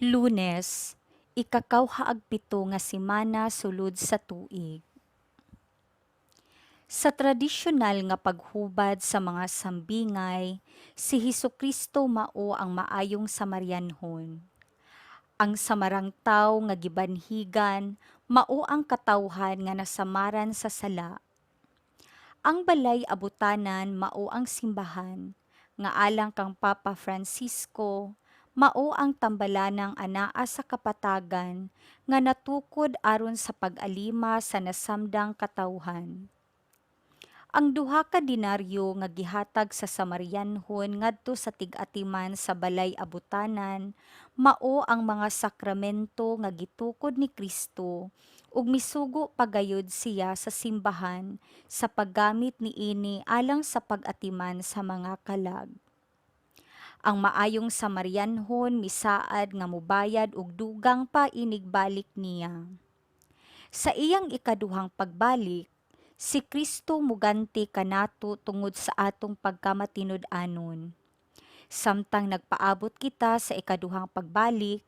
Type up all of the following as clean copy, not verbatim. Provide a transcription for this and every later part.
Lunes, ikakawhaag pito nga semana sulod sa tuig. Sa tradisyonal nga paghubad sa mga sambingay, si Hesukristo mao ang maayong Samarianhon. Ang samarang tawo nga gibanhigan mao ang katawhan nga nasamaran sa sala. Ang balay abutanan mao ang simbahan, nga alang kang Papa Francisco, mao ang tambalanang anaa sa kapatagan nga natukod aron sa pag-alima sa nasamdang katawhan. Ang 2 ka denaryo nga gihatag sa Samarianhon ngadto sa tig-atiman sa balay abutanan mao ang mga sakramento nga gitukod ni Kristo ug misugo pagayod siya sa simbahan sa paggamit niini alang sa pag-atiman sa mga kalag. Ang maayong Samarianhon misaad nga mobayad og dugang pa inigbalik niya. Sa iyang ikaduhang pagbalik, si Kristo muganti kanato tungod sa atong pagkamatinud-anon. Samtang nagpaabot kita sa ikaduhang pagbalik,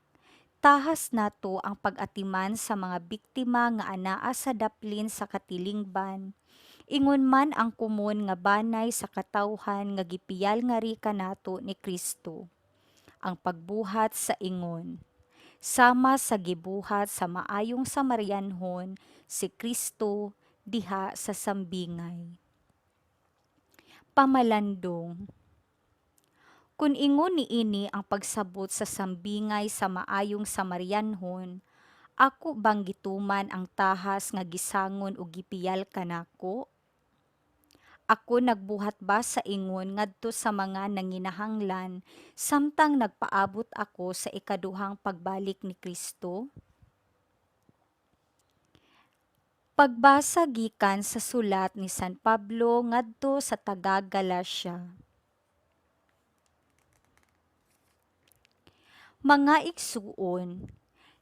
tahas nato ang pag-atiman sa mga biktima nga anaa sa daplin sa katilingban, ingon man ang komon nga banay sa katawhan nga gipiyal ngari kanato ni Kristo. Ang pagbuhat sa ingon, sama sa gibuhat sa maayong Samarianhon si Kristo diha sa sambingay. Pamalandong. Kun ingon niini ang pagsabot sa sambingay sa maayong Samarianhon, ako bang gituman ang tahas nga gisangon ug gipiyal kanako? Ako nagbuhat ba sa ingon ngadto sa mga nanginahanglan samtang nagpaabot ako sa ikaduhang pagbalik ni Kristo? Pagbasa gikan sa sulat ni San Pablo ngadto sa taga-Galacia. Mga igsuon,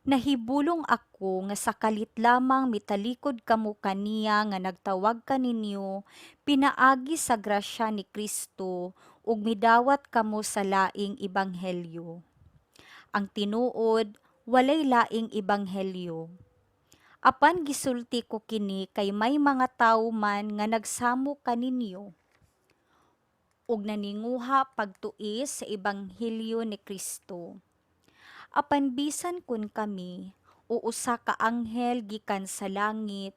nahibulong ako nga sa kalit lamang mitalikod kamo kaniya nga nagtawag kaninyo pinaagi sa grasya ni Kristo ug midawat kamo sa laing ebanghelyo. Ang tinuod, walay laing ebanghelyo. Apan gisulti ko kini kay may mga tawo man nga nagsamo kaninyo ug naninguha pagtuis sa ebanghelyo ni Kristo. Apan bisan kon kami o usa ka anghel gikan sa langit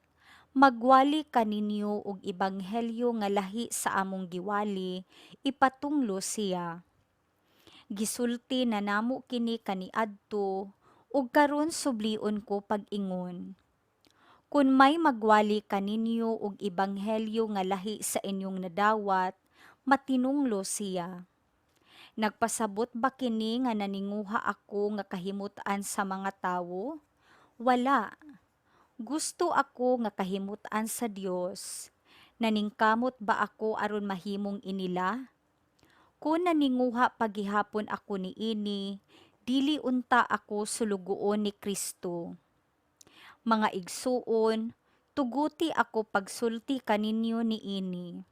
magwali kaninyo og ebanghelyo nga lahi sa among giwali, ipatunglo siya. Gisulti na namo kini kaniadto ug karon sublion ko pag-ingon. Kun may magwali kaninyo og ebanghelyo nga lahi sa inyong nadawat, matinunglo siya. Nagpasabot ba kini nga naninguha ako nga kahimut-an sa mga tawo? Wala. Gusto ako nga kahimut-an sa Dios. Naningkamot ba ako aron mahimong inila? Kun naninguha pa gihapon ako niini, dili unta ako sulugoon ni Kristo. Mga igsuon, tuguti ako pagsulti kaninyo niini.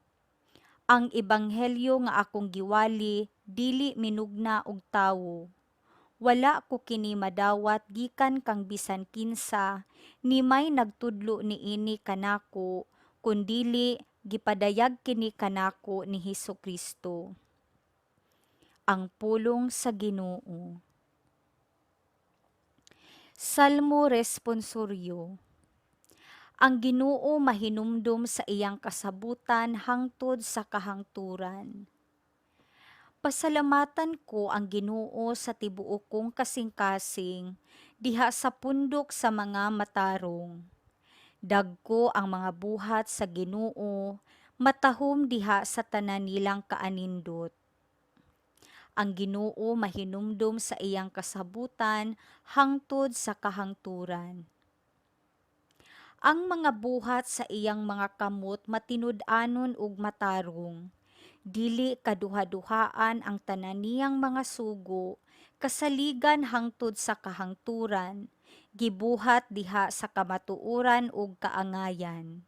Ang ebanghelyo nga akong giwali dili minugna og tawo. Wala ko kini madawat gikan kang bisan kinsa, ni may nagtudlo niini kanako, kundili gipadayag kini kanako ni Hesus-Kristo. Ang pulong sa Ginoo. Salmo responsoryo. Ang Ginoo mahinumdom sa iyang kasabutan hangtod sa kahangturan. Pasalamatan ko ang Ginoo sa tibuok kong kasing-kasing diha sa pundok sa mga matarong. Dagko ang mga buhat sa Ginoo, matahom diha sa tanan nilang kaanindot. Ang Ginoo mahinumdom sa iyang kasabutan hangtod sa kahangturan. Ang mga buhat sa iyang mga kamot matinud-anon ug matarong. Dili kaduhaduhaan ang tanan niyang mga sugo, kasaligan hangtod sa kahangturan, gibuhat diha sa kamatuoran ug kaangayan.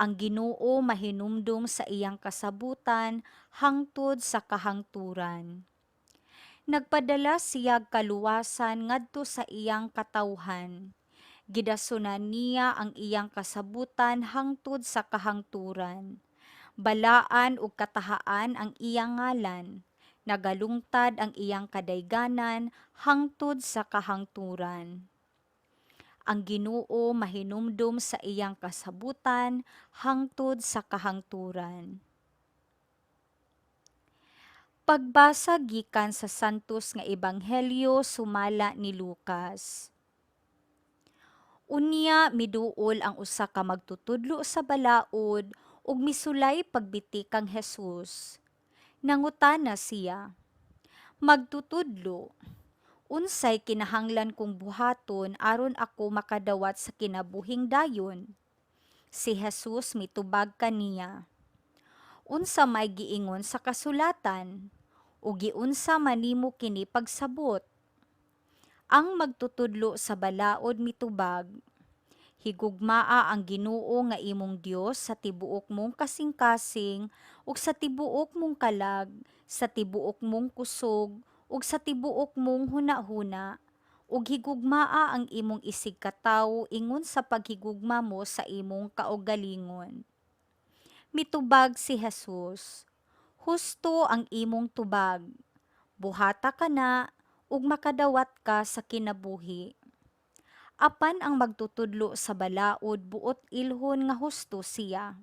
Ang Ginoo mahinumdom sa iyang kasabutan hangtod sa kahangturan. Nagpadala siyag kaluwasan ngadto sa iyang katawhan. Gidasunan niya ang iyang kasabutan hangtod sa kahangturan. Balaan ug katahaan ang iyang ngalan. Nagalungtad ang iyang kadayganan hangtod sa kahangturan. Ang Ginoo mahinumdom sa iyang kasabutan hangtod sa kahangturan. Pagbasa gikan sa Santos nga Ebanghelyo sumala ni Lucas. Unya miduol ang usa ka magtutudlo sa balaod ug misulay pagbiti kang Jesus. Nangutana siya, "Magtutudlo, unsay kinahanglan kong buhaton aron ako makadawat sa kinabuhing dayon?" Si Jesus mitubag kaniya, "Unsa may giingon sa kasulatan? Ug giunsa man nimo kini pagsabot?" Ang magtutudlo sa balaod mitubag, "Higugmaa ang Ginoo nga imong Dios sa tibuok mong kasing-kasing ug sa tibuok mong kalag, sa tibuok mong kusog ug sa tibuok mong hunahuna, ug higugmaa ang imong isigkatawo ingon sa paghigugma mo sa imong kaugalingon." Mitubag si Jesus, "Husto ang imong tubag. Buhata kana ug makadawat ka sa kinabuhi." Apan ang magtutudlo sa balaod buot ilhon nga husto siya,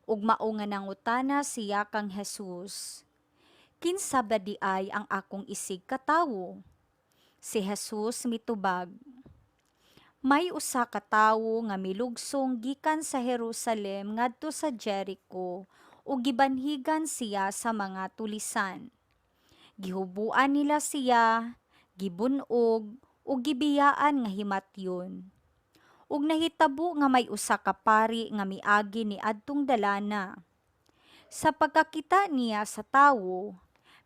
ug mao nga nangutana siya kang Jesus, "Kinsa ba diay ang akong isigkatawo?" Si Jesus mitubag, "May usa ka tawo nga milugsong gikan sa Jerusalem ngadto sa Jericho ug gibanhigan siya sa mga tulisan. Gihubuan nila siya, gibun-og ug gibiyaan nga himatyon. Ug nahitabo nga may usa ka pari nga miagi niadtong dalana. Sa pagkakita niya sa tawo,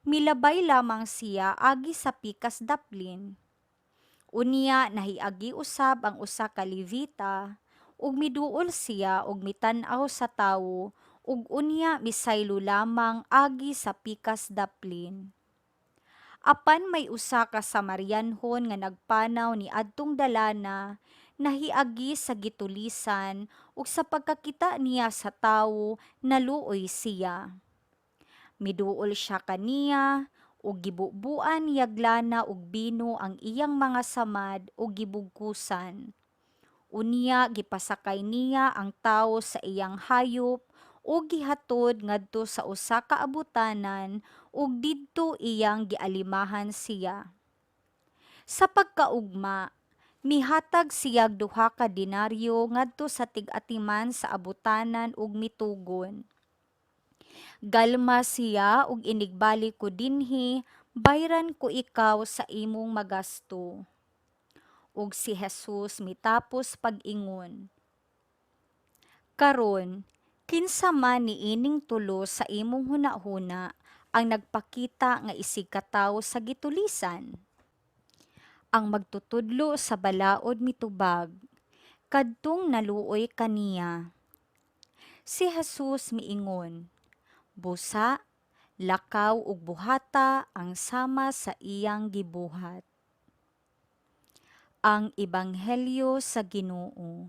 milabay lamang siya agi sa pikas daplin. Unya nahiagi usab ang usa ka Levita ug miduol siya ug mitan-aw sa tawo ug unya misaylo lamang agi sa pikas daplin. Apan may usa ka Samarianhon nga nagpanaw niadtong dalana, nahiagi sa gitulisan ug sa pagkakita niya sa tawo, naluoy siya. Miduol siya kaniya ug gibubuan niyag lana ug bino ang iyang mga samad ug gibugkusan. Unya gipasakay niya ang tawo sa iyang hayop ug gihatod ngadto sa usa ka abutanan ug didto iyang gialimahan siya. Sa pagkaugma, mihatag siyag duha ka denaryo ngadto sa tig-atiman sa abutanan ug mitugon, 'Galma siya ug inigbalik ko dinhi, bayran ko ikaw sa imong magasto.'" Ug si Jesus mitapos pag-ingon, "Karon, kinsa man niining tulo sa imong hunahuna ang nagpakita nga isigkatawo sa gitulisan?" Ang magtutudlo sa balaod mitubag, "Kadtong naluoy kaniya." Si Jesus miingon, "Busa, lakaw ug buhata ang sama sa iyang gibuhat." Ang Ebanghelyo sa Ginoo.